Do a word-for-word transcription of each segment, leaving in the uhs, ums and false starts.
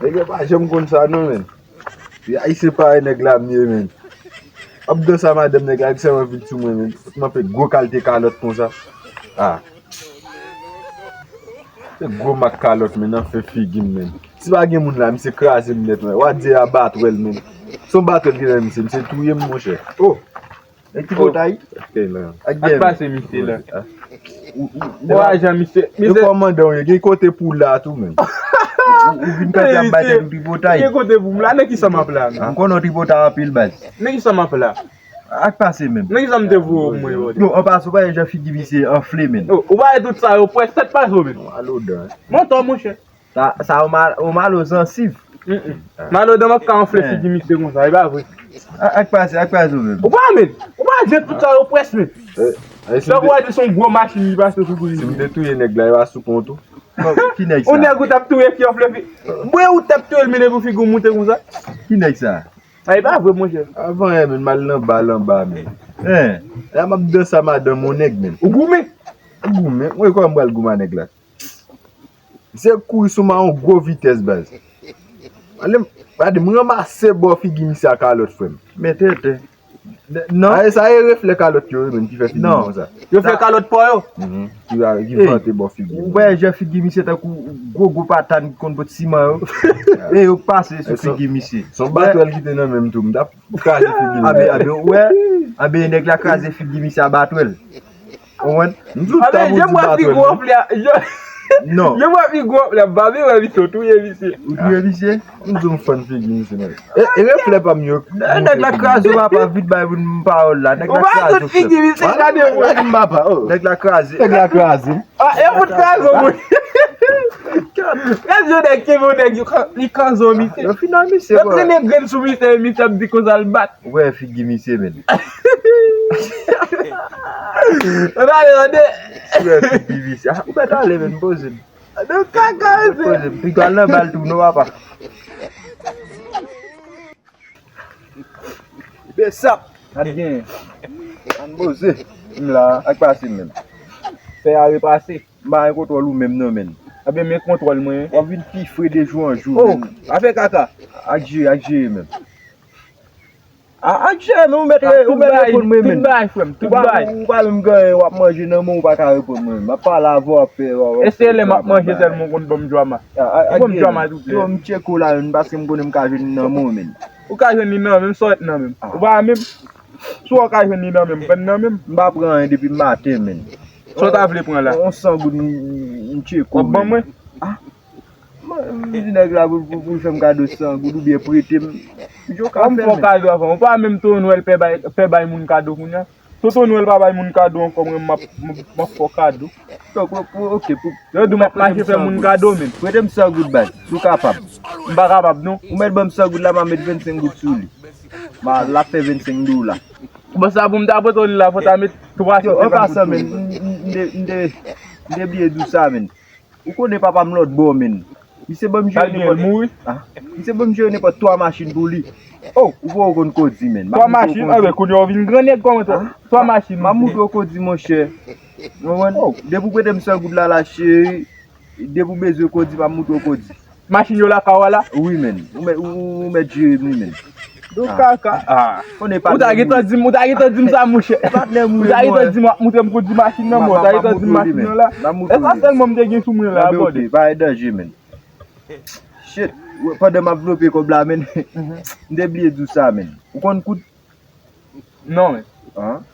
Nèg yo pa janm konn sa non, men. Se Ayisyen parèy nèg la m ye, men. Ap danse a madanm nèg la, li sèlman vin sou mwen, men. M ap fè gwo kalite kalòt konsa. Ah. Se gwo mak kalòt, men, nan fè figi m, men. Si pa gen moun la, misye kraze m nèt, men. W a di a batwèl, men. Se yon batwèl ki nan misye, misye touye m, monchè. Oh! E tripotay? Ak pase misye la. Ou ajan misye. Yo kòmandan w ye, gen kote pou w la tou, men. Ou vin kanpe ap batèl ou tripotay. Gen kote pou m la, nan kisa m ap la, men? M konnen w tripotay anpil, baz. Nan kisa m ap la? Ak pase menm. Nan kisa m te voye w mwen yo? Yo, an pase, ou pa wè jan figi misye anfle, men. Ou pa wè tout sa yo pwès tèt pase w, men. Alo dan. Montò, monchè. Sa, sa, ou mal, ou mal o zansiv. Malo dan m ap ka anfle figi misye konsa, e pa vre. Ak pase, ak pase ou menm. Ou pa men, ou pa jwenn tout sa yo pwès men. Tankou w a di se yon gwo machin li pase sou kou li. Si m te touye nèg la, yo a sou kont ou. Ki nèg sa? Yon nèg ou t ap touye ki anfle fi. Bwe ou t ap touye l men depi figi w moute konsa. Ki nèg sa? Sa e pa vre monchè. Avan yè men, m al nan ba lanba men. Hein? La m ap danse a madanm yon nèg men. Ou goumen? Ou goumen? Mwen kwè m pral goumen a nèg la. Misye kouri sou mwen a yon gwo vitès, baz. Gade m, gade m ranmase bò figi misye a kalòt, frè m. Men tenten. Non. Sa e reflè kalòt yo, wi, menm ki fè figi m konsa. Yo fè kalòt pa yo? Mhm. Ki, ki vante bò figi m. Ou wè jan figi misye tankou gwo, gwo patane ki konn pot siman yo. E yo pase sou figi misye. Se yon batwèl ki te nan men m tou, m t ap kraze figi misye. Abe, abe, ou wè? Abe, nèg la kraze figi misye a batwèl. Ou konprann? M di w tankou di batwèl. Non. Yo pa pi gwo la, babi wè misye, w touye misye. Ou touye misye? M di w m fann figi misye, men. E, e reflè pa m yo. Nèg la kraze w, papa, vit bay moun pawòl la. Nèg la kraze w, frè m. Ou pa tout figi misye, gade mwen. Gade m, papa, oh. Nèg la kraze. Nèg la kraze. Ah, e fout kraze w, mwen. Gade yon nèg kenbe yon nèg, li kraze w, misye. Yo fin nan misye, bro. Yo trennen grenn sou misye, misye ap di konsa l bat. Ou wè figi misye, men. Ou pa tande? Ou wè figi misye. Ah, ou mèt ale, men, poze m. Nou kaka, mesye. Poze m. Pi gwo al nan bal tou, non, papa. Besap. Gad gen. Ann poze. M la, ak pase, men. Fè a repase. M pa gen kontwòl ou menm, non, men. Ebyen, men kontwòl mwen. W ap vin pi fre de jou an jou, men. Oh, afè kaka. Ak jere, ak jere, men. A, ak jere, men ou mèt, ou mèt reponn mwen menm. Tout bagay, frè m, tout bagay. Ou pa menm gen anyen w ap manje nan men w, ou pa ka reponn mwen menm. M ap pale avè w, w ap fè, w ap fè. E se lè m ap manje sèlman ou konn ban m djwama. Ou ban m djwama tout lè. Yo, m tcheke w la menm, paske m konnen m ka jwenn li nan men w menm. Ou ka jwenn li nan men m, sa w wè nan men m. Ou pa menm, si w ka jwenn li nan men m, pran nan men m. M pa pran anyen depi maten, menm. Sa w ta vle pran la? On san goud, m, m tcheke w. W ap ban mwen? Ah. M di nèg la pou, pou, pou l fè m kado san goud oubyen prete m. Yo ka fè l, men. Kòm fè w kado avan. Ou pa menm Tonò Nwèl pè bay, pè bay moun kado kounye a. Tonò Nwèl pa bay moun kado ankò, mwen, m ap, m ap, m ap fè w kado. Donk, pou, pou, oke, pou. Yo di w m ap mache fè moun kado, men. Prete m san goud, baz, si w kapab. M pa kapab, non. Ou mèt ban m san goud la, m a met vennsenk goud sou li. M a, l ap fè vennsenk dola. Bon, sa pou m ta pote w li la, fò w ta met twa san senkant goud sou li. Yo, an pasan, men, m, m, m te, m te, m te bliye di w sa, men. Ou konnen papa m lòt bò, men. Misye ban m jere nenpòt. Ah, misye ban m jere nenpòt twa machin pou li. Oh, ou poko konn kodi, men. Twa machin? Anben, kounye a w vin gran nèg kòman twa machin? M ap moutre w kodi, monchè. Ou konprann? Depi w prete m san goud la, la, cheri, depi w bezwen kodi, m ap moutre w kodi. Machin yo lakay w a la? Wi, men. Ou mèt, ou, ou mèt jere m, wi, men. Don kaka. Ah. Ou ta gentan di m, ou ta gentan di m sa, monchè. Ou ta gentan di m, w ap moutre m kodi machin nan, men. Ou ta gentan di m machin nan la. E sa sèlman m te gen sou mwen la, bòdè. Pa gen danje, men. Shit. Pandan m ap vlope kòb la, men. M te bliye di w sa, men. Ou konn koud? Non, men. An?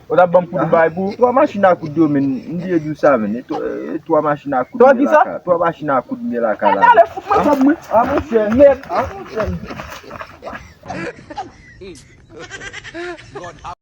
Ou t ap ban m koud ou bay pou? Twa machin a koud yo, men. M bliye di w sa, men. E twa, e twa machin a koud m gen lakay. Twa kisa? Twa machin a koud m gen lakay la. Al ale fout mwen kòb mwen. A, monchè. Mèd. A, monchè.